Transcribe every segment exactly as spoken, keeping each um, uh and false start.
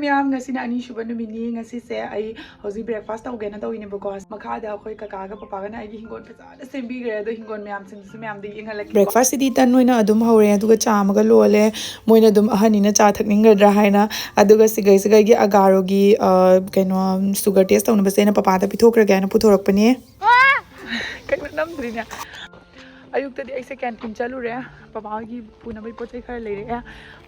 ꯃꯌꯥꯝ, ꯉꯁꯤꯅ ꯑꯅꯤꯁꯨꯕ ꯅꯨꯃꯤꯠꯅꯤ꯫ ꯉꯁꯤꯁꯦ ꯑꯩ ꯍꯧꯖꯤꯛ breakfast ꯇꯧꯒꯦꯅ ꯇꯧꯔꯤꯅꯦꯕꯀꯣ꯫ ꯃꯈꯥꯗ ꯑꯩꯈꯣꯏ ꯀꯀꯥꯒ ꯄꯄꯥꯒꯅ ꯑꯩꯒꯤ ꯍꯤꯡꯒꯣꯜ ꯐꯖꯅ ꯁꯦꯝꯕꯤꯈ꯭ꯔꯦ꯫ ꯑꯗꯣ ꯍꯤꯡꯒꯣꯜ ꯃꯌꯥꯝꯁꯤꯡꯗꯨꯁꯨ ꯃꯌꯥꯝꯗ ꯌꯦꯡꯍꯜꯂꯛꯀꯦ꯫ Breakfastꯁꯤꯗꯤ ꯇꯟ ꯑꯣꯏꯅ ꯑꯗꯨꯝ ꯍꯧꯔꯦ, ꯑꯗꯨꯒ ꯆꯥ ꯑꯃꯒ ꯂꯣꯜꯂꯦ꯫ ꯃꯣꯏꯅ ꯑꯗꯨꯝ ꯑꯍꯟꯅꯤꯅ ꯆꯥ ꯊꯛꯅꯤꯡꯒꯗ꯭ꯔꯥ ꯍꯥꯏꯅ꯫ ꯑꯗꯨꯒ ꯁꯤꯒꯩ ꯁꯤꯒꯩꯒꯤ ꯑꯒꯥꯔꯣꯒꯤ, ꯑ, ꯀꯩꯅꯣ, sugar test ꯇꯧꯅꯕꯁꯦ ꯑꯩꯅ ꯄꯄꯥꯗ ꯄꯤꯊꯣꯛꯈ꯭ꯔꯒꯦ ꯍꯥꯏꯅ ꯄꯨꯊꯣꯔꯛꯄꯅꯦ꯫ ꯀꯩꯅꯣ ꯅꯝꯗ꯭ꯔꯤꯅꯦ꯫ ꯑꯌꯨꯛꯇꯗꯤ ꯑꯩꯁꯦ canteen ꯆꯠꯂꯨꯔꯦ, ꯄꯄꯥ ꯍꯣꯏꯒꯤ ꯄꯨꯅꯕꯒꯤ ꯄꯣꯠ ꯆꯩ ꯈꯔ ꯂꯩꯔꯛꯑꯦ꯫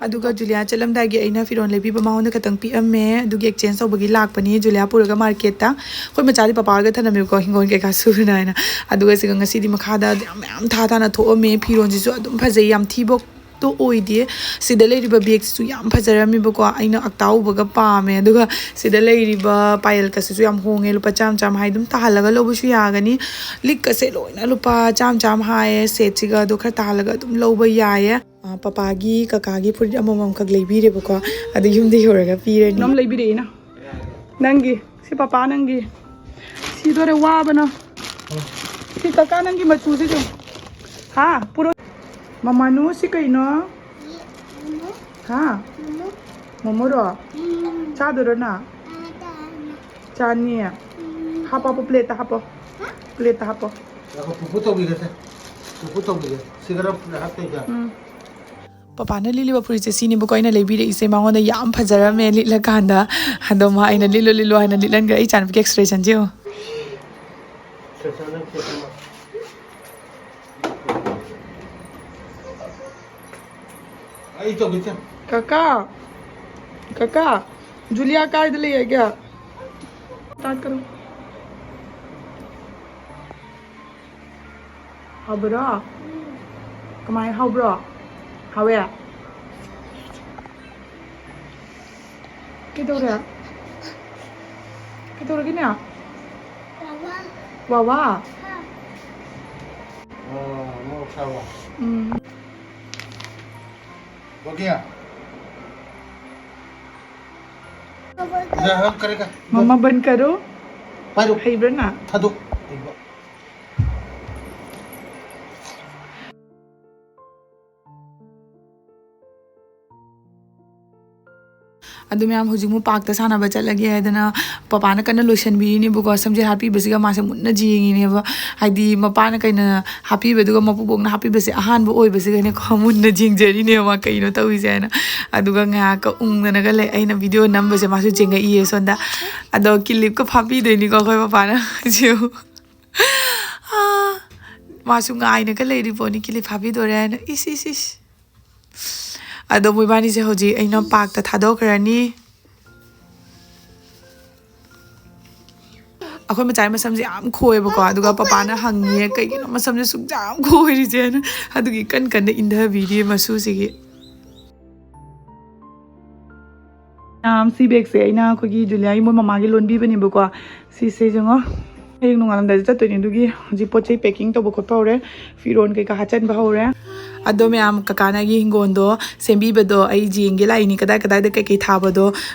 ꯑꯗꯨꯒ ꯖꯨꯂꯤꯌꯥ ꯆꯠꯂꯝꯗꯥꯏꯒꯤ ꯑꯩꯅ ꯐꯤꯔꯣꯜ ꯂꯩꯕꯤꯕ ꯃꯉꯣꯟꯗ ꯈꯇꯪ ꯄꯤꯔꯝꯃꯦ꯫ ꯑꯗꯨꯒꯤ exchange ꯇꯧꯕꯒꯤ ꯂꯥꯛꯄꯅꯤ ꯖꯨꯂꯤꯌꯥ ꯄꯨꯔꯒ marketꯇ꯫ ꯑꯩꯈꯣꯏ ꯃꯆꯥꯗꯤ ꯄꯄꯥ ꯍꯣꯏꯒ ꯊꯅꯝꯃꯦꯕꯀꯣ, ꯍꯤꯡꯒꯣꯜ ꯀꯩꯀꯥ ꯁꯨꯕꯅ ꯍꯥꯏꯅ꯫ ꯑꯗꯨꯒ ꯁꯤꯒ ꯉꯁꯤꯗꯤ ꯃꯈꯥꯗ ꯌꯥꯝ ꯃꯌꯥꯝ ꯊꯥ ꯊꯥꯅ ꯊꯣꯛꯑꯝꯃꯦ꯫ ꯐꯤꯔꯣꯜꯁꯤꯁꯨ ꯑꯗꯨꯝ ꯐꯖꯩ, ꯌꯥꯝ ꯊꯤꯕ ꯇꯣ ꯑꯣꯏꯗꯦ꯫ ꯁꯤꯗ ꯂꯩꯔꯤꯕ bagꯁꯤꯁꯨ ꯌꯥꯝ ꯐꯖꯔꯝꯃꯦꯕꯀꯣ꯫ ꯑꯩꯅ ꯑꯛꯇꯥ ꯎꯕꯒ ꯄꯥꯝꯃꯦ꯫ ꯑꯗꯨꯒ ꯁꯤꯗ ꯂꯩꯔꯤꯕ ꯄꯥꯌꯦꯜꯀꯁꯤꯁꯨ ꯌꯥꯝ ꯍꯣꯡꯉꯦ, ꯂꯨꯄꯥ ꯆꯥꯝꯃ ꯆꯥꯝꯃ ꯍꯥꯏ, ꯑꯗꯨꯝ ꯇꯥꯍꯜꯂꯒ ꯂꯧꯕꯁꯨ ꯌꯥꯒꯅꯤ꯫ ꯂꯤꯛꯀꯁꯦ ꯂꯣꯏꯅ ꯂꯨꯄꯥ ꯆꯥꯝꯃ ꯆꯥꯝꯃ ꯍꯥꯏꯌꯦ ꯁꯦꯠꯁꯤꯒ, ꯑꯗꯣ ꯈꯔ ꯇꯥꯍꯜꯂꯒ ꯑꯗꯨꯝ ꯂꯧꯕ ꯌꯥꯏꯌꯦ꯫ ꯑ, ꯄꯄꯥꯒꯤ ꯀꯀꯥꯒꯤ ꯐꯨꯔꯤꯠ ꯑꯃꯃꯝꯈꯛ ꯂꯩꯕꯤꯔꯦꯕꯀꯣ, ꯑꯗꯨ ꯌꯨꯝꯗ ꯌꯧꯔꯒ ꯄꯤꯔꯅꯤ꯫ ꯅꯝ ꯂꯩꯕꯤꯔꯛꯏꯅ ꯅꯪꯒꯤ꯫ ꯁꯤ ꯄꯄꯥ ꯅꯪꯒꯤ꯫ ꯁꯤꯗꯣꯔꯦ ꯋꯥꯕꯅ꯫ ꯁꯤ ꯀꯀꯥ ꯅꯪꯒꯤ ꯃꯆꯨꯁꯤꯁꯨ꯫ ꯍꯥ? ꯄꯨꯔꯣ꯫ ꯃꯃꯥꯅꯨ ꯁꯤ ꯀꯩꯅꯣ? ꯍꯥ? ꯃꯣꯃꯣꯔꯣ? ꯆꯥꯗꯣꯏꯔꯣ ꯅꯪ? ꯆꯥꯅꯤ꯫ ꯍꯥꯞꯄꯣ, ꯍꯥꯞꯄꯣ, plateꯇ ꯍꯥꯞꯄꯣ꯫ Plateꯇ ꯍꯥꯞꯄꯣ꯫ ꯉꯥꯏꯈꯣ, ꯄꯨꯄꯨ ꯇꯧꯕꯤꯒꯦꯁꯦ꯫ ꯄꯨꯄꯨ ꯇꯧꯕꯤꯒꯦ꯫ ꯁꯤ ꯈꯔ ꯍꯥꯞꯇꯣꯏꯗ꯫ ꯎꯝ꯫ ꯄꯄꯥꯅ ꯂꯤꯠꯂꯤꯕ ꯐꯨꯔꯤꯠꯁꯦ ꯁꯤꯅꯦꯕꯀꯣ ꯑꯩꯅ ꯂꯩꯕꯤꯔꯛꯏꯁꯦ꯫ ꯃꯉꯣꯟꯗ ꯌꯥꯝ ꯐꯖꯔꯝꯃꯦ ꯂꯤꯠꯂꯀꯥꯟꯗ꯫ ꯑꯗꯣ ꯃꯥ ꯑꯩꯅ "ꯂꯤꯠꯂꯣ, ꯂꯤꯠꯂꯣ" ꯍꯥꯏꯅ ꯂꯤꯠꯍꯟꯈ꯭ꯔꯦ꯫ ꯑꯩ ꯏꯆꯥꯅꯨꯄꯤꯒꯤ expressionꯁꯦ ꯌꯦꯡꯉꯣ꯫ ꯑꯩ ꯇꯧꯒꯦ, ꯆꯦ꯫ ꯀꯀꯥ, ꯀꯀꯥ, ꯖꯨꯂꯤꯌꯥ ꯀꯥꯏꯗ ꯂꯩ ꯍꯥꯏꯒꯦ? Start ꯀꯔꯣ꯫ ꯍꯥꯎꯕ꯭ꯔꯣ? ꯀꯃꯥꯏ ꯍꯥꯎꯕ꯭ꯔꯣ? ꯍꯥꯎꯋꯦ? ꯀꯩꯗꯧꯔꯦ? ꯀꯩꯗꯧꯔꯒꯦꯅꯦ? ꯋꯥꯋꯥ? ꯑꯥ, ꯃꯣꯔꯣꯛ ꯁꯥꯕ꯫ ꯎꯝ꯫ ꯕꯣꯀꯤꯌꯥ꯫ ꯌꯥ, ꯍꯝ ꯀꯔꯦꯒꯥ꯫ ꯃꯃꯥ ꯕꯟ ꯀꯔꯣ꯫ ꯄꯥꯏꯔꯣ꯫ ꯍꯩꯕ꯭ꯔꯥ ꯅꯪ? ꯊꯥꯗꯣꯛ꯫ ꯑꯗꯨ ꯃꯌꯥꯝ ꯍꯧꯖꯤꯛ ꯑꯃꯨꯛ ꯄꯥꯔꯛꯇ ꯁꯥꯟꯅꯕ ꯆꯠꯂꯒꯦ ꯍꯥꯏꯗꯅ ꯄꯄꯥꯅ ꯀꯟꯅ ꯂꯣꯏꯁꯟꯕꯤꯔꯤꯅꯦꯕꯀꯣ꯫ ꯁꯝꯖꯦꯠ ꯍꯥꯠꯄꯤꯕꯁꯤꯒ ꯃꯥꯁꯦ ꯃꯨꯟꯅ ꯌꯦꯡꯉꯤꯅꯦꯕ꯫ ꯍꯥꯏꯗꯤ ꯃꯄꯥꯅ ꯀꯩꯅ ꯍꯥꯞꯄꯤꯕꯗꯨꯒ ꯃꯄꯨꯕꯣꯛꯅ ꯍꯥꯞꯄꯤꯕꯁꯦ ꯑꯍꯥꯟꯕ ꯑꯣꯏꯕꯁꯤꯒꯅꯦꯀꯣ ꯃꯨꯟꯅ ꯌꯦꯡꯖꯔꯤꯅꯦꯕ ꯃꯥ ꯀꯩꯅꯣ ꯇꯧꯔꯤꯁꯦ ꯍꯥꯏꯅ꯫ ꯑꯗꯨꯒ ꯉꯥꯏꯍꯥꯛꯀ ꯎꯪꯗꯅꯒ ꯂꯩ꯫ ꯑꯩꯅ ꯚꯤꯗꯤꯑꯣ ꯅꯝꯕꯁꯦ ꯃꯥꯁꯨ ꯌꯦꯡꯉꯛꯏꯌꯦ ꯁꯣꯝꯗ꯫ ꯑꯗꯣ ꯀꯤꯂꯤꯞꯀ ꯐꯥꯕꯤꯗꯣꯏꯅꯤꯀꯣ ꯑꯩꯈꯣꯏ ꯄꯄꯥꯅ꯫ ꯍꯧꯖꯤꯛ ꯃꯥꯁꯨ ꯉꯥꯏꯅꯒ ꯂꯩꯔꯤ ꯄꯣꯠꯅꯤ ꯀꯤꯂꯤꯞ ꯐꯥꯕꯤꯗꯣꯔꯦ ꯍꯥꯏꯅ꯫ ꯏꯁ ꯏꯁ ꯏꯁ꯫ ꯑꯗꯣ ꯃꯣꯏꯕꯥꯅꯤꯁꯦ ꯍꯧꯖꯤꯛ ꯑꯩꯅ ꯄꯥꯔꯛꯇ ꯊꯥꯗꯣꯛꯈ꯭ꯔꯅꯤ꯫ ꯑꯩꯈꯣꯏ ꯃꯆꯥꯒꯤ ꯃꯁꯝꯁꯦ ꯌꯥꯝ ꯈꯣꯏꯕꯀꯣ, ꯑꯗꯨꯒ ꯄꯄꯥꯅ ꯍꯪꯉꯤꯌꯦ ꯀꯩꯒꯤꯅꯣ ꯃꯁꯝꯁꯦ ꯁꯨꯛ ꯌꯥꯝ ꯈꯣꯏꯔꯤꯁꯦꯅ꯫ ꯑꯗꯨꯒꯤ ꯀꯟ ꯀꯟꯅ ꯏꯟꯊꯕꯤꯔꯤꯌꯦ ꯃꯁꯨꯁꯤꯒꯤ꯫ ꯃꯌꯥꯝ ꯁꯤ ꯕꯦꯒꯁꯦ ꯑꯩꯅ ꯑꯩꯈꯣꯏꯒꯤ ꯖꯨꯂꯤꯌꯥꯒꯤ ꯃꯣꯏ ꯃꯃꯥꯒꯤ ꯂꯣꯟꯕꯤꯕꯅꯦꯕꯀꯣ꯫ ꯁꯤꯁꯦ ꯌꯦꯡꯉꯣ꯫ ꯍꯌꯦꯡ ꯅꯣꯡꯉꯥꯜꯂꯝꯗꯥꯏꯗ ꯆꯠꯇꯣꯏꯅꯦ꯫ ꯑꯗꯨꯒꯤ ꯍꯧꯖꯤꯛ ꯄꯣꯠ ꯆꯩ ꯄꯦꯀꯤꯡ ꯇꯧꯕ ꯈꯣꯠꯄ ꯍꯧꯔꯦ꯫ ꯐꯤꯔꯣꯟ ꯀꯩꯀꯥ ꯍꯥꯞꯆꯟꯕ ꯍꯧꯔꯦ꯫ ꯑꯗꯣ ꯃꯌꯥꯝ ꯀꯀꯥꯅ ꯑꯩꯒꯤ ꯍꯤꯡꯒꯣꯜꯗꯣ ꯁꯦꯝꯕꯤꯕꯗꯣ ꯑꯩ ꯌꯦꯡꯒꯦ ꯂꯥꯛꯏꯅꯤ, ꯀꯗꯥꯏ ꯀꯗꯥꯏꯗ ꯀꯩꯀꯩ ꯊꯥꯕꯗꯣ꯫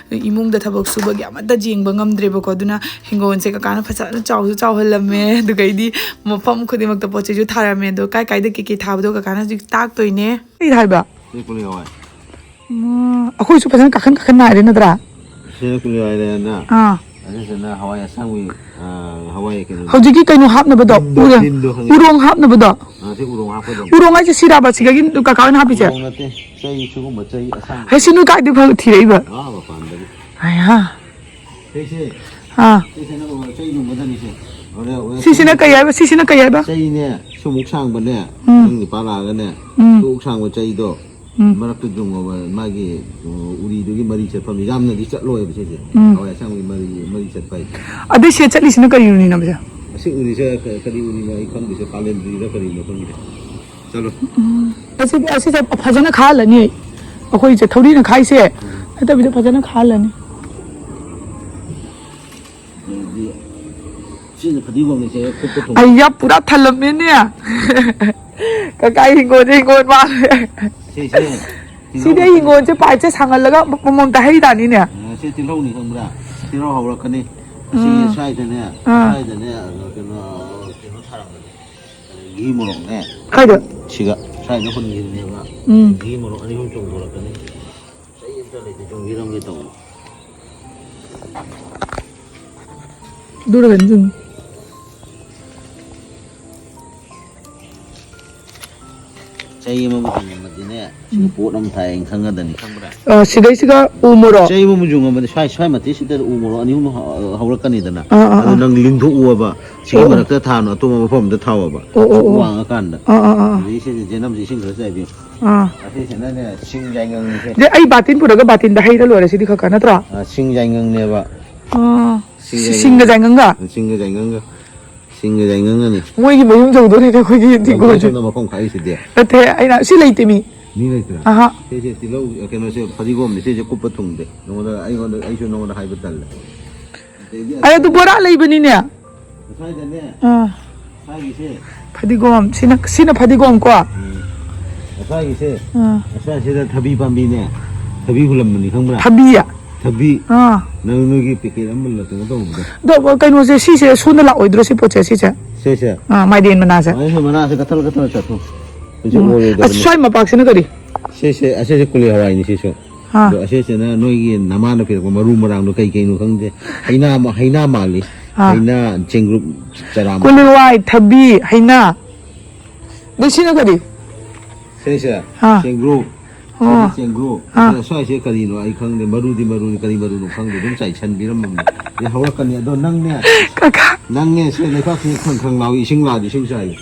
ꯏꯃꯨꯡꯗ ꯊꯕꯛ ꯁꯨꯕꯒꯤ ꯑꯃꯠꯇ ꯌꯦꯡꯕ ꯉꯝꯗ꯭ꯔꯦꯕꯀꯣ꯫ ꯑꯗꯨꯅ ꯍꯤꯡꯒꯣꯜꯁꯦ ꯀꯀꯥꯅ ꯐꯖꯅ ꯆꯥꯎꯁꯨ ꯆꯥꯎꯍꯜꯂꯝꯃꯦ꯫ ꯑꯗꯨꯒꯩꯗꯤ ꯃꯐꯝ ꯈꯨꯗꯤꯡꯃꯛꯇ ꯄꯣꯠ ꯆꯩꯁꯨ ꯊꯥꯔꯝꯃꯦ꯫ ꯑꯗꯣ ꯀꯥꯏ ꯀꯥꯏꯗ ꯀꯩꯀꯩ ꯊꯥꯕꯗꯣ ꯀꯀꯥꯅ ꯍꯧꯖꯤꯛ ꯇꯥꯛꯇꯣꯏꯅꯦ꯫ ꯀꯩ ꯊꯥꯏꯕ? ꯆꯦ ꯀꯣꯂꯤ ꯍꯋꯥꯏ꯫ ꯎꯝ, ꯑꯩꯈꯣꯏꯁꯨ ꯐꯖꯅ ꯀꯥꯈꯟ ꯀꯥꯈꯟ ꯅꯥꯏꯔꯦ ꯅꯠꯇ꯭ꯔꯥ? ꯁꯤꯅ ꯀꯨꯂꯤ ꯍꯋꯥꯏ ꯂꯩꯔꯦꯅ꯫ ꯑꯥ꯫ ꯑꯁꯤꯁꯤꯅ ꯍꯋꯥꯏ ꯑꯁꯥꯡꯕꯤ, ꯑ, ꯍꯋꯥꯏ ꯀꯩꯅꯣꯗꯣ꯫ ꯍꯧꯖꯤꯛꯀꯤ ꯀꯩꯅꯣ ꯍꯥꯞꯅꯕꯗꯣ, ꯇꯤꯟꯗꯣ, ꯎꯔꯦ-, ꯇꯤꯟꯗꯣ ꯈꯪꯉꯤꯗꯅ? ꯎꯔꯣꯡ ꯍꯥꯞꯅꯕꯗꯣ꯫ ꯑ, ꯁꯤ ꯎꯔꯣꯡ ꯍꯥꯞꯀꯗꯕꯅꯤ꯫ ꯎꯔꯣꯡ ꯍꯥꯏꯁꯦ ꯁꯤꯔꯥꯕ ꯁꯤꯗꯒꯤ ꯀꯀꯥ ꯍꯣꯏꯅ ꯍꯥꯞꯄꯤꯁꯦ? ꯎꯔꯣꯡ ꯅꯠꯇꯦ, ꯆꯩ, ꯁꯤꯒꯨꯝꯕ ꯆꯩ ꯑꯁꯥꯡꯕ꯫ ꯍꯩ, ꯁꯤ ꯅꯣꯏ ꯀꯥꯏꯗꯩ ꯐꯪ-, ꯊꯤꯔꯛꯏꯕ? ꯑꯥ, ꯃꯄꯥꯟꯗꯒꯤ꯫ ꯑꯌꯥ꯫ ꯁꯤꯁꯦ, ꯑꯥ꯫ ꯁꯤꯁꯤꯅ ꯆꯩ ꯌꯨꯡꯒꯗꯕꯅꯤꯁꯦ꯫ ꯍꯣꯔꯦꯟ, ꯍꯣꯔꯦꯟ ꯁꯤꯁꯤꯅ ꯀꯩ ꯍꯥꯏꯕ? ꯁꯤꯁꯤꯅ ꯀꯩ ꯍꯥꯏꯕ? ꯆꯩꯅꯦ, ꯁꯨꯃꯨꯛ ꯁꯥꯡꯕꯅꯦ, ꯎꯝ꯫ ꯅꯪ ꯅꯨꯄꯥ ꯂꯥꯛꯑꯒꯅꯦ, ꯎꯝ꯫ ꯁꯨꯃꯨꯛ ꯁꯥꯡꯕ ꯆꯩꯗꯣ, ꯎꯝ꯫ ꯃꯔꯛꯇ ꯌꯨꯡꯉꯣꯕ, ꯃꯥꯒꯤ, ꯎ, ꯎꯔꯤꯗꯨꯒꯤ ꯃꯔꯤ ꯆꯠꯐꯝ, ꯌꯥꯝꯅꯗꯤ ꯆꯠꯂꯣꯏꯕ ꯁꯤꯁꯦ꯫ ꯎꯝ꯫ ꯍꯋꯥꯏ ꯑꯁꯥꯡꯕꯒꯤ ꯃꯔꯤ, ꯃꯔꯤ ꯆꯠꯄ ꯍꯥꯏꯁꯦ꯫ ꯑꯗꯨꯏ ꯁꯤꯗ ꯆꯠꯂꯤꯁꯤꯅ ꯀꯔꯤ ꯎꯔꯤꯅꯣ, ꯄꯩꯁꯥ? ꯑꯁꯤ ꯎꯔꯤꯁꯦ ꯀ-, ꯀꯔꯤ ꯎꯔꯤꯅꯣ ꯑꯩ ꯈꯪꯗꯦ, ꯁꯦ ꯀꯥꯂꯦꯟꯗ꯭ꯔꯤꯔ ꯀꯔꯤꯅꯣ ꯈꯪꯗꯦ꯫ ꯆꯠꯂꯣ꯫ ꯎꯝ꯫ ꯑꯁꯤ, ꯑꯁꯤꯁꯦ ꯐꯖꯅ ꯈꯥꯍꯜꯂꯅꯤ꯫ ꯑꯩꯈꯣꯏꯁꯦ ꯊꯧꯔꯤꯅ ꯈꯥꯏꯁꯦ ꯅꯠꯇꯕꯤꯗ ꯐꯖꯅ ꯈꯥꯍꯜꯂꯅꯤ꯫ ꯑꯗꯨꯗꯤ ꯁꯤꯅ ꯐꯗꯤꯒꯣꯝꯅꯤꯁꯦ, ꯀꯨꯞꯄ ꯊꯣꯡ-, ꯑꯩ ꯌꯥ ꯄꯨꯔꯥ ꯊꯜꯂꯝꯃꯦꯅꯦ꯫ ꯀꯀꯥ ꯍꯤꯡꯒꯣꯜꯁꯦ ꯍꯤꯡꯒꯣꯜ ꯃꯥꯜꯂꯦ꯫ ꯁꯤꯁꯦ ꯁꯤꯗꯤ ꯑꯩ ꯍꯤꯡꯒꯣꯜꯁꯦ ꯄꯥꯏꯞꯁꯦ ꯁꯥꯡꯍꯜꯂꯒ ꯃꯃꯝꯇ ꯍꯩ ꯇꯥꯅꯤꯅꯦ꯫ ꯑ, ꯁꯤ ꯇꯤꯜꯍꯧꯅꯤ ꯈꯪꯕ꯭ꯔꯥ? ꯇꯤꯜꯍꯧ ꯍꯧꯔꯛꯀꯅꯤ꯫ ꯑꯁꯤꯒꯤ ꯎꯝ꯫ ꯁ꯭ꯋꯥꯏꯗꯅꯦ, ꯑꯥ꯫ ꯁ꯭ꯋꯥꯏꯗꯅꯦ, ꯑ, ꯀꯩꯅꯣ, ꯀꯩꯅꯣ ꯊꯥꯔꯝꯕꯅꯦ꯫ ꯘꯤ ꯃꯣꯔꯣꯛꯅꯦ꯫ ꯀꯥꯏꯗ? ꯁꯤꯒ ꯁ꯭ꯋꯥꯏꯗ ꯍꯨꯟꯈꯤꯕꯅꯦꯕ꯫ ꯎꯝ꯫ ꯘꯤ ꯃꯣꯔꯣꯛ ꯑꯅꯤ ꯑꯍꯨꯝ ꯆꯣꯡꯊꯣꯔꯛꯀꯅꯤ꯫ ꯑꯗꯨꯔ ꯀꯩꯅꯣ ꯆꯨꯝꯃꯤ꯫ ꯆꯍꯤ ꯑꯃꯕꯨ ꯍꯤꯡꯉꯝꯃꯗꯤꯅꯦ, ꯁꯤꯗ ꯄꯣꯠ ꯑꯃ ꯊꯥꯏ ꯍꯥꯏꯅ ꯈꯪꯒꯗꯅꯤ, ꯈꯪꯕ꯭ꯔꯥ? ꯑ, ꯁꯤꯗꯩꯁꯤꯒ ꯎ ꯃꯣꯔꯣꯛ꯫ ꯆꯍꯤ ꯑꯃꯕꯨ ꯌꯨꯡꯉꯝꯃꯗꯤ ꯁ꯭ꯋꯥꯏ, ꯁ꯭ꯋꯥꯏ ꯃꯇꯦꯛꯁꯤꯗ ꯎ ꯃꯣꯔꯣꯛ ꯑꯅꯤ ꯑꯍꯨꯝ ꯍꯧ-, ꯍꯧꯔꯛꯀꯅꯤꯗꯅ꯫ ꯑꯥ, ꯑꯥ, ꯑꯗꯨ ꯑꯥ꯫ ꯅꯪ ꯂꯤꯟꯊꯣꯛꯎꯑꯕ, ꯁꯤꯒꯤ ꯑꯣ, ꯑꯣ꯫ ꯃꯔꯛꯇ ꯊꯥꯅꯨ, ꯑꯇꯣꯞꯄ ꯃꯐꯝ ꯑꯃꯗ ꯊꯥꯎꯑꯕ꯫ ꯑꯣ, ꯑꯣ, ꯑꯣ꯫ ꯋꯥꯡꯉꯀꯥꯟꯗ꯫ ꯑꯥ, ꯑꯥ, ꯑꯥ, ꯑꯥ꯫ ꯑꯗꯩ ꯁꯤꯁꯦ ꯖꯦꯅꯝꯁꯦ ꯏꯁꯤꯡ ꯈꯔ ꯆꯥꯏꯕꯤꯌꯨ꯫ ꯑꯥ꯫ ꯑꯁꯤꯁꯤꯅꯅꯦ, ꯁꯤꯡ ꯌꯥꯏꯉꯪꯁꯦ꯫ ꯑꯗꯩ ꯑꯩ ꯕꯥꯇꯤꯟ ꯄꯨꯔꯒ ꯕꯥꯇꯤꯟꯗ ꯍꯩꯔ ꯂꯣꯏꯔꯦ ꯁꯤꯗꯤ ꯈꯔ ꯈꯔ, ꯅꯠꯇ꯭ꯔꯣ? ꯑꯥ, ꯁꯤꯡ ꯌꯥꯏꯉꯪꯅꯦꯕ꯫ ꯑꯥ꯫ ꯁꯤꯡ ꯁꯤ-, ꯌꯥꯏꯉꯪ꯫ ꯁꯤꯡꯒ ꯖꯥꯏꯉꯪꯒ? ꯁꯤꯡꯒ ꯖꯥꯏꯉꯪꯒ꯫ ꯁꯤꯡꯒ ꯖꯥꯏꯉꯪꯒꯅꯤ꯫ ꯃꯣꯏꯒꯤ ꯃꯌꯨꯝ ꯇꯧꯗꯣꯔꯤꯅꯦ ꯑꯩꯈꯣꯏꯒꯤ ꯌꯦꯟ ꯌꯥꯝ ꯊꯤꯡꯒꯣꯜꯁꯦ꯫ ꯁꯣꯝꯗ ꯃꯈꯣꯡ ꯈꯥꯛꯏꯁꯤꯗꯤ꯫ ꯅꯠꯇꯦ, ꯑꯩꯅ ꯁꯤ ꯂꯩꯇꯦ ꯃꯤ꯫ ꯃꯤ ꯂꯩꯇ꯭ꯔꯥ? ꯑꯍꯥ꯫ ꯁꯤꯁꯦ ꯇꯤꯜꯍꯧ, ꯀꯩꯅꯣꯁꯦ ꯐꯗꯤꯒꯣꯝꯅꯤ, ꯁꯤꯁꯦ ꯀꯨꯞꯄ ꯊꯨꯡꯗꯦ꯫ ꯅꯉꯣꯟꯗ, ꯑꯩꯉꯣꯟꯗ, ꯑꯩꯁꯨ ꯅꯉꯣꯟꯗ ꯍꯥꯏꯕ ꯇꯜꯂꯦ꯫ ꯑꯗꯩꯗꯤ ꯑꯩ ꯑꯗꯨ ꯕꯣꯔꯥ ꯂꯩꯕꯅꯤꯅꯦ꯫ ꯉꯁꯥꯏꯗꯅꯦ꯫ ꯑꯥ꯫ ꯉꯁꯥꯏꯒꯤꯁꯦ꯫ ꯐꯗꯤꯒꯣꯝ, ꯁꯤꯅ, ꯁꯤꯅ ꯐꯗꯤꯒꯣꯝ ꯀꯣ? ꯎꯝ꯫ ꯉꯁꯥꯏꯒꯤꯁꯦ꯫ ꯑꯥ꯫ ꯉꯁꯥꯏꯁꯤꯗ ꯊꯕꯤ ꯄꯥꯝꯕꯤꯅꯦ꯫ ꯊꯕꯤ ꯍꯨꯜꯂꯝꯕꯅꯤ ꯈꯪꯕ꯭ꯔꯥ? ꯊꯕꯤ? ꯊꯕꯤ꯫ ꯑꯥ꯫ ꯅꯪ ꯅꯣꯏꯒꯤ ꯄꯦꯀꯦꯠ ꯑꯃ ꯀꯩꯅꯣ ꯇꯧꯕꯗꯣ꯫ ꯑꯗꯣ ꯀꯩꯅꯣꯁꯦ, ꯁꯤꯁꯦ ꯁꯣꯟꯗ ꯂꯥꯛꯑꯣꯏꯗ꯭ꯔꯣ ꯁꯤ ꯄꯣꯠꯁꯦ, ꯁꯤꯁꯦ? ꯁꯤꯁꯦ? ꯑꯥ, ꯃꯥꯏꯔꯦꯟ ꯃꯅꯥꯁꯦ꯫ ꯑꯩꯁꯦ ꯃꯅꯥꯁꯦ ꯀꯠꯊꯠꯂ ꯀꯠꯊꯠꯂ ꯆꯠꯊꯣꯛ꯫ ꯍꯧꯖꯤꯛ ꯎꯝ꯫ ꯑꯣꯏꯔꯣꯏꯗꯕꯅꯤ꯫ ꯑꯁ, ꯁ꯭ꯋꯥꯏ ꯃꯄꯥꯛꯁꯤꯅ ꯀꯔꯤ? ꯁꯤꯁꯦ, ꯑꯁꯤꯁꯦ ꯀꯣꯂꯤ ꯍꯋꯥꯏꯅꯤ ꯁꯤꯁꯨ꯫ ꯑꯥ꯫ ꯑꯗꯣ ꯑꯁꯤꯁꯤꯅ ꯅꯣꯏꯒꯤ ꯅꯃꯥꯅ ꯄꯤꯔꯛꯄ ꯃꯔꯨ ꯃꯔꯥꯡꯗꯣ ꯀꯩ ꯀꯩꯅꯣ ꯈꯪꯗꯦ꯫ ꯍꯩꯅꯥ ꯃ-, ꯍꯩꯅꯥ ꯃꯥꯜꯂꯤ꯫ ꯑꯥ꯫ ꯍꯩꯅꯥ, ꯆꯦꯡꯒ꯭ꯔꯨꯞ, ꯆꯔꯥ ꯃꯥꯜꯂꯤ꯫ ꯀꯣꯂꯤ ꯍꯋꯥꯏ, ꯊꯕꯤ, ꯍꯩꯅꯥ꯫ ꯑꯗꯩ ꯁꯤꯅ ꯀꯔꯤ? ꯁꯤꯁꯦ ꯑꯥ꯫ ꯆꯦꯡꯒ꯭ꯔꯨꯞ꯫ ꯑꯣ꯫ ꯁꯤꯗꯤ ꯆꯦꯡꯒ꯭ꯔꯨꯞ꯫ ꯑꯥ꯫ ꯑꯗꯨꯅ ꯁ꯭ꯋꯥꯏꯁꯦ ꯀꯔꯤꯅꯣ ꯑꯩ ꯈꯪꯗꯦ꯫ ꯃꯔꯨꯗꯤ ꯃꯔꯨꯅꯤ, ꯀꯔꯤ ꯃꯔꯨꯅꯣ ꯈꯪꯗꯦ꯫ ꯑꯗꯨꯝ ꯆꯥꯏꯁꯟꯕꯤꯔꯝꯃꯕꯅꯤ꯫ ꯑꯗꯩ ꯍꯧꯔꯛꯀꯅꯤ꯫ ꯑꯗꯣ ꯅꯪꯅꯦ, ꯀꯀꯥ꯫ ꯅꯪꯅꯦ, ꯁꯦ ꯂꯩꯕꯥꯛꯁꯤ ꯈꯪ ꯈꯪ ꯂꯥꯎꯏ, ꯏꯁꯤꯡ ꯂꯥꯛꯑꯗꯤ ꯏꯁꯤꯡ ꯆꯥꯏꯌꯨ꯫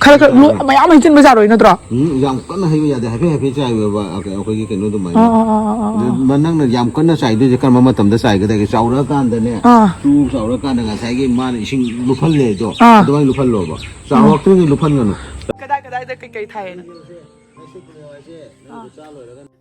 ꯈꯔ ꯈꯔ ꯂꯣ-, ꯃꯌꯥꯝ ꯍꯩꯖꯤꯟꯕ ꯌꯥꯔꯣꯏ ꯅꯠꯇ꯭ꯔꯣ? ꯎꯝ, ꯌꯥꯝ ꯀꯟꯅ ꯍꯩꯕ ꯌꯥꯗꯦ꯫ ꯍꯥꯏꯐꯦꯠ ꯍꯥꯏꯐꯦꯠ ꯆꯥꯏꯌꯣꯕ, ꯑꯩꯈꯣꯏꯒꯤ ꯀꯩꯅꯣ ꯑꯗꯨꯃꯥꯏꯅ꯫ ꯑꯥ, ꯑꯥ, ꯑꯥ, ꯑꯥ, ꯑꯥ꯫ ꯑꯗꯨ ꯃ-, ꯅꯪꯅ ꯌꯥꯝ ꯀꯟꯅ ꯆꯥꯏꯗꯣꯏꯁꯦ ꯀꯔꯝꯕ ꯃꯇꯝꯗ ꯆꯥꯏꯒꯗꯒꯦ? ꯆꯥꯎꯔꯛꯑꯀꯥꯟꯗꯅꯦ, ꯑꯥ꯫ ꯆꯨ ꯆꯥꯎꯔꯀꯥꯟꯗ ꯉꯁꯥꯏꯒꯤ ꯃꯥꯅ ꯏꯁꯤꯡ ꯂꯨꯞꯍꯜꯂꯦꯗꯣ, ꯑꯥ꯫ ꯑꯗꯨꯃꯥꯏꯅ ꯂꯨꯞꯍꯜꯂꯣꯕ꯫ ꯆꯥꯎꯔꯛꯇ꯭ꯔꯤꯉꯩ ꯂꯨꯞꯍꯟꯒꯅꯨ꯫ ꯀꯗꯥꯏ ꯀꯗꯥꯏꯗ ꯀꯩꯀꯩ ꯊꯥꯏꯌꯦꯅ?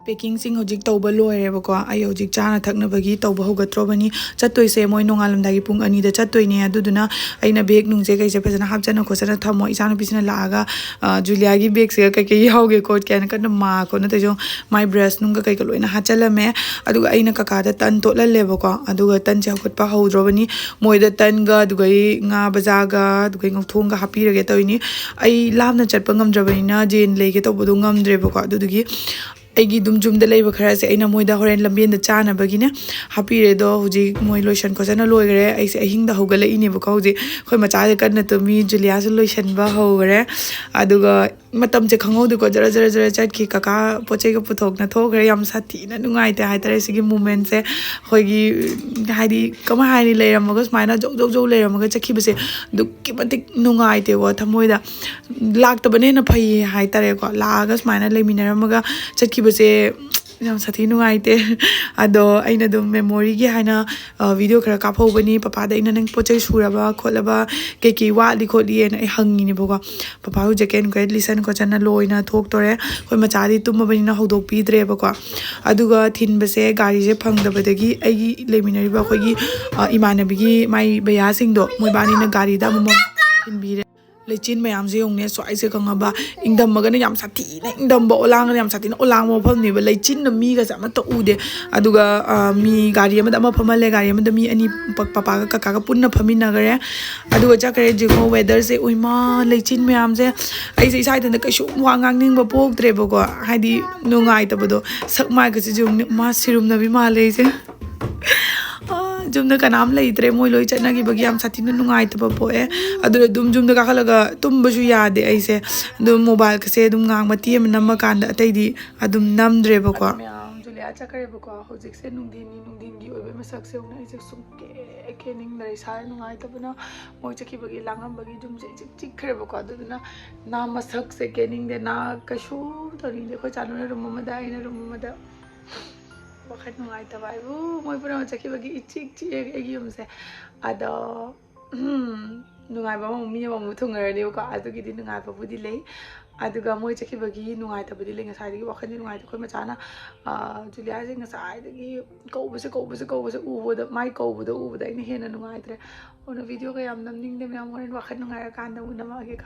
ꯄꯦꯀꯤꯡꯁꯤꯡ ꯍꯧꯖꯤꯛ ꯇꯧꯕ ꯂꯣꯏꯔꯦꯕꯀꯣ꯫ ꯑꯩ ꯍꯧꯖꯤꯛ ꯆꯥꯅ ꯊꯛꯅꯕꯒꯤ ꯇꯧꯕ ꯍꯧꯒꯠꯇ꯭ꯔꯣꯕꯅꯤ꯫ ꯆꯠꯇꯣꯏꯁꯦ ꯃꯣꯏ ꯅꯣꯡꯉꯥꯜꯂꯝꯗꯥꯏꯒꯤ ꯄꯨꯡ ꯑꯅꯤꯗ ꯆꯠꯇꯣꯏꯅꯦ꯫ ꯑꯗꯨꯗꯨꯅ ꯑꯩꯅ ꯕꯦꯒ ꯅꯨꯡꯁꯦ ꯀꯩꯁꯦ ꯐꯖꯅ ꯍꯥꯞꯆꯟꯅ ꯈꯣꯠꯆꯟꯅ ꯊꯝꯃꯣ꯫ ꯏꯆꯥꯅꯨꯄꯤꯁꯤꯅ ꯂꯥꯛꯑꯒ, ꯑ, ꯖꯨꯂꯤꯌꯥꯒꯤ ꯕꯦꯒꯁꯤꯒ ꯀꯩꯀꯩ ꯌꯥꯎꯒꯦ ꯈꯣꯠꯀꯦ ꯍꯥꯏꯅ ꯀꯟꯅ ꯃꯥ ꯈꯣꯠꯅ ꯇꯧꯔꯤꯁꯦ꯫ ꯃꯥꯏ ꯕ꯭ꯔꯁ ꯅꯨꯡꯒ ꯀꯩꯀ ꯂꯣꯏꯅ ꯍꯥꯞꯆꯜꯂꯝꯃꯦ꯫ ꯑꯗꯨꯒ ꯑꯩꯅ ꯀꯀꯥꯗ ꯇꯟ ꯇꯣꯠꯍꯜꯂꯦꯕꯀꯣ꯫ ꯑꯗꯨꯒ ꯇꯟꯁꯦ ꯍꯧꯒꯠꯄ ꯍꯧꯗ꯭ꯔꯣꯕꯅꯤ꯫ ꯃꯣꯏꯗ ꯇꯟꯒ, ꯑꯗꯨꯒꯩ ꯉꯥ ꯕꯖꯥꯒ, ꯑꯗꯨꯒꯩ ꯉꯧꯊꯣꯡꯒ ꯍꯥꯞꯄꯤꯔꯒꯦ ꯇꯧꯔꯤꯅꯤ꯫ ꯑꯩ ꯂꯥꯞꯅ ꯆꯠꯄ ꯉꯝꯗ꯭ꯔꯕꯅꯤꯅ ꯖꯦꯟ ꯂꯩꯒꯦ ꯇꯧꯕꯗꯣ ꯉꯝꯗ꯭ꯔꯦꯕꯀꯣ꯫ ꯑꯗꯨꯗꯨꯒꯤ ꯑꯩꯒꯤ ꯑꯗꯨꯝ ꯌꯨꯝꯗ ꯂꯩꯕ ꯈꯔꯁꯦ ꯑꯩꯅ ꯃꯣꯏꯗ ꯍꯣꯔꯦꯟ ꯂꯝꯕꯦꯟꯗ ꯆꯥꯅꯕꯒꯤꯅꯦ ꯍꯥꯞꯄꯤꯔꯦ꯫ ꯑꯗꯣ ꯍꯧꯖꯤꯛ ꯃꯣꯏ ꯂꯣꯏꯁꯟ ꯈꯣꯠꯆꯟꯅ ꯂꯣꯏꯈꯔꯦ꯫ ꯑꯩꯁꯦ ꯑꯍꯤꯡꯗ ꯍꯧꯒꯠꯂꯛꯏꯅꯦꯕꯀꯣ꯫ ꯍꯧꯖꯤꯛ ꯑꯩꯈꯣꯏ ꯃꯆꯥꯁꯦ ꯀꯟꯅ ꯇꯨꯝꯃꯤ, ꯖꯨꯂꯤꯌꯥꯁꯨ ꯂꯣꯏꯁꯟꯕ ꯍꯧꯈꯔꯦ꯫ ꯑꯗꯨꯒ ꯃꯇꯝꯁꯦ ꯈꯪꯍꯧꯗꯦꯀꯣ, ꯖꯔ ꯖꯔ ꯖꯔ ꯆꯠꯈꯤ꯫ ꯀꯀꯥ ꯄꯣꯠ ꯆꯩꯒ ꯄꯨꯊꯣꯛꯅ ꯊꯣꯛꯈ꯭ꯔꯦ꯫ ꯌꯥꯝ ꯁꯥꯊꯤꯅ ꯅꯨꯡꯉꯥꯏꯇꯦ ꯍꯥꯏꯇꯥꯔꯦ ꯁꯤꯒꯤ ꯃꯣꯃꯦꯟꯁꯦ꯫ ꯑꯩꯈꯣꯏꯒꯤ ꯍꯥꯏꯗꯤ ꯀꯃꯥꯏ ꯍꯥꯏꯅꯤ, ꯂꯩꯔꯝꯃꯒ ꯁꯨꯃꯥꯏꯅ ꯖꯧ ꯖꯧ ꯖꯧ ꯂꯩꯔꯝꯃꯒ ꯆꯠꯈꯤꯕꯁꯦ ꯑꯗꯨꯛꯀꯤ ꯃꯇꯤꯛ ꯅꯨꯡꯉꯥꯏꯇꯦꯀꯣ ꯊꯃꯣꯏꯗ꯫ ꯂꯥꯛꯇꯕꯅ ꯍꯦꯟꯅ ꯐꯩ ꯍꯥꯏꯇꯥꯔꯦꯀꯣ꯫ ꯂꯥꯛꯑꯒ ꯁꯨꯃꯥꯏꯅ ꯂꯩꯃꯤꯟꯅꯔꯝꯃꯒ ꯆꯠꯈꯤꯕꯁꯦ ꯌꯥꯝ ꯁꯥꯊꯤ ꯅꯨꯡꯉꯥꯏꯇꯦ꯫ ꯑꯗꯣ ꯑꯩꯅ ꯑꯗꯨꯝ ꯃꯦꯃꯣꯔꯤꯒꯤ ꯍꯥꯏꯅ ꯚꯤꯗꯤꯑꯣ ꯈꯔ ꯀꯥꯞꯍꯧꯕꯅꯤ꯫ ꯄꯄꯥꯗ ꯑꯩꯅ, "ꯅꯪ ꯄꯣꯠ ꯆꯩ ꯁꯨꯔꯕ ꯈꯣꯠꯂꯕ, ꯀꯩꯀꯩ ꯋꯥꯠꯂꯤ ꯈꯣꯠꯂꯤ?" ꯍꯥꯏꯅ ꯑꯩ ꯍꯪꯉꯤꯅꯦꯕꯀꯣ꯫ ꯄꯄꯥ ꯍꯧꯖꯤꯛ ꯀꯦꯟ ꯀ꯭ꯔꯦꯠ ꯂꯤꯁꯟ ꯈꯣꯠꯆꯟꯅ ꯂꯣꯏꯅ ꯊꯣꯛꯇꯣꯔꯦ꯫ ꯑꯩꯈꯣꯏ ꯃꯆꯥꯗꯤ ꯇꯨꯝꯃꯕꯅꯤꯅ ꯍꯧꯗꯣꯛꯄꯤꯗ꯭ꯔꯦꯕꯀꯣ꯫ ꯑꯗꯨꯒ ꯊꯤꯟꯕꯁꯦ ꯒꯥꯔꯤꯁꯦ ꯐꯪꯗꯕꯗꯒꯤ ꯑꯩꯒꯤ ꯂꯩꯃꯤꯟꯅꯔꯤꯕ ꯑꯩꯈꯣꯏꯒꯤ, ꯑ, ꯏꯃꯥꯟꯅꯕꯤꯒꯤ ꯃꯥꯏ ꯕꯌꯥꯁꯤꯡꯗꯣ, ꯃꯣꯏꯕꯥꯅꯤꯅ ꯒꯥꯔꯤꯗ ꯑꯃꯃꯝ ꯊꯤꯟꯕꯤꯔꯦ꯫ ꯂꯩꯆꯤꯟ ꯃꯌꯥꯝꯁꯦ ꯌꯦꯡꯉꯨꯅꯦ, ꯁ꯭ꯋꯥꯏꯁꯦ ꯈꯪꯉꯕ, ꯏꯪꯗꯝꯃꯒꯅ ꯌꯥꯝ ꯁꯥꯊꯤꯅ ꯏꯪꯗꯝꯕ, ꯑꯣꯂꯥꯡꯒꯅ ꯌꯥꯝ ꯁꯥꯊꯤꯅ ꯑꯣꯂꯥꯡꯕ ꯃꯐꯝꯅꯦꯕ꯫ ꯂꯩꯆꯤꯟꯅ ꯃꯤꯒꯁꯦ ꯑꯃꯠꯇ ꯎꯗꯦ꯫ ꯑꯗꯨꯒ, ꯑ, ꯃꯤ ꯒꯥꯔꯤ ꯑꯃꯗ ꯑꯃ ꯐꯝꯍꯜꯂꯦ, ꯒꯥꯔꯤ ꯑꯃꯗ ꯃꯤ ꯑꯅꯤ, ꯄ-, ꯄꯄꯥꯒ ꯀꯀꯥꯒ ꯄꯨꯟꯅ ꯐꯝꯃꯤꯟꯅꯈꯔꯦ꯫ ꯑꯗꯨꯒ ꯆꯠꯈ꯭ꯔꯦ꯫ ꯌꯦꯡꯉꯣ ꯋꯦꯗꯔꯁꯦ, ꯎꯏꯃꯥ, ꯂꯩꯆꯤꯟ ꯃꯌꯥꯝꯁꯦ꯫ ꯑꯩꯁꯦ ꯏꯁꯥ ꯏꯊꯟꯇ ꯀꯩꯁꯨ ꯋꯥ ꯉꯥꯡꯅꯤꯡꯕ ꯄꯣꯛꯇ꯭ꯔꯦꯕꯀꯣ, ꯍꯥꯏꯗꯤ ꯅꯨꯡꯉꯥꯏꯇꯕꯗꯣ꯫ ꯁꯛ ꯃꯥꯏꯒꯁꯦ ꯌꯦꯡꯉꯨꯅꯦ, ꯃꯥ ꯁꯤꯔꯨꯝꯅꯕꯤ ꯃꯥꯜꯂꯦ ꯑꯩꯁꯦ꯫ ꯑꯥ, ꯌꯨꯝꯗ ꯀꯅꯥꯝ ꯂꯩꯇ꯭ꯔꯦ, ꯃꯣꯏ ꯂꯣꯏ ꯆꯠꯅꯈꯤꯕꯒꯤ ꯌꯥꯝ ꯁꯥꯊꯤꯅ ꯅꯨꯡꯉꯥꯏꯇꯕ ꯄꯣꯛꯑꯦ꯫ ꯑꯗꯨꯅ ꯑꯗꯨꯝ ꯌꯨꯝꯗ ꯀꯥꯈꯠꯂꯒ ꯇꯨꯝꯕꯁꯨ ꯌꯥꯗꯦ ꯑꯩꯁꯦ꯫ ꯑꯗꯨꯝ ꯃꯣꯕꯥꯏꯜꯒꯁꯦ ꯑꯗꯨꯝ ꯉꯥꯏꯍꯥꯛ ꯃꯇꯦꯛ ꯑꯃ ꯅꯝꯃꯀꯥꯟꯗ ꯑꯇꯩꯗꯤ ꯑꯗꯨꯝ ꯅꯝꯗ꯭ꯔꯦꯕꯀꯣ꯫ ꯃꯌꯥꯝ ꯖꯨꯂꯤꯌꯥ ꯆꯠꯈ꯭ꯔꯦꯕꯀꯣ꯫ ꯍꯧꯖꯤꯛꯁꯦ ꯅꯨꯡꯊꯤꯟꯒꯤ, ꯅꯨꯡꯊꯤꯟꯒꯤ ꯑꯣꯏꯕ ꯃꯁꯛꯁꯦ ꯌꯦꯡꯉꯨꯅꯦ꯫ ꯑꯩꯁꯦ ꯁꯨꯝ ꯀꯦ-, ꯀꯦꯅꯤꯡꯗ꯭ꯔꯦ꯫ ꯏꯁꯥ ꯅꯨꯡꯉꯥꯏꯇꯕꯅ ꯃꯣꯏ ꯆꯠꯈꯤꯕꯒꯤ ꯂꯥꯡꯉꯝꯕꯒꯤ ꯌꯨꯝꯁꯦ ꯏꯆꯤꯛ ꯆꯤꯛꯈ꯭ꯔꯦꯕꯀꯣ꯫ ꯑꯗꯨꯗꯨꯅ ꯅꯥ ꯃꯁꯛꯁꯦ ꯀꯦꯅꯤꯡꯗꯦ, ꯅꯥ ꯀꯩꯁꯨ ꯇꯧꯅꯤꯡꯗꯦ꯫ ꯑꯩꯈꯣꯏ ꯆꯥꯅꯨꯅ ꯔꯨꯝ ꯑꯃꯗ, ꯑꯩꯅ ꯔꯨꯝ ꯑꯃꯗ꯫ ꯋꯥꯈꯜ ꯅꯨꯡꯉꯥꯏꯇꯕ ꯍꯥꯏꯕꯨ ꯃꯣꯏ ꯄꯨꯝꯅꯃꯛ ꯆꯠꯈꯤꯕꯒꯤ ꯏꯆꯤꯛ ꯆꯤꯛꯑꯦ ꯑꯩꯒꯤ ꯌꯨꯝꯁꯦ꯫ ꯑꯗꯣ ꯎꯝ, ꯅꯨꯡꯉꯥꯏꯕ ꯑꯃꯃꯨꯛ ꯃꯤ ꯑꯃꯃꯨꯛ ꯊꯨꯡꯉꯔꯅꯦꯕꯀꯣ꯫ ꯑꯗꯨꯒꯤꯗꯤ ꯅꯨꯡꯉꯥꯏꯕꯕꯨꯗꯤ ꯂꯩ꯫ ꯑꯗꯨꯒ ꯃꯣꯏ ꯆꯠꯈꯤꯕꯒꯤ ꯅꯨꯡꯉꯥꯏꯇꯕꯗꯤ ꯂꯩ꯫ ꯉꯁꯥꯏꯗꯒꯤ ꯋꯥꯈꯜꯗꯤ ꯅꯨꯡꯉꯥꯏꯇꯦ꯫ ꯑꯩꯈꯣꯏ ꯃꯆꯥꯅ, ꯑ, ꯖꯨꯂꯤꯌꯥꯁꯦ ꯉꯁꯥꯏꯗꯒꯤ ꯀꯧꯕꯁꯦ, ꯀꯧꯕꯁꯦ, ꯀꯧꯕꯁꯦ ꯎꯕꯗ, ꯃꯥꯏ ꯀꯧꯕꯗ ꯎꯕꯗ ꯑꯩꯅ ꯍꯦꯟꯅ ꯅꯨꯡꯉꯥꯏꯇ꯭ꯔꯦ꯫ ꯑꯗꯨꯅ ꯚꯤꯗꯤꯑꯣꯒ ꯌꯥꯝ ꯅꯝꯅꯤꯡꯗꯦ ꯃꯌꯥꯝ, ꯍꯣꯔꯦꯟ ꯋꯥꯈꯜ ꯅꯨꯡꯉꯥꯏꯔꯀꯥꯟꯗ ꯑꯃꯨꯛ ꯅꯝꯃꯛꯑꯒꯦꯀꯣ꯫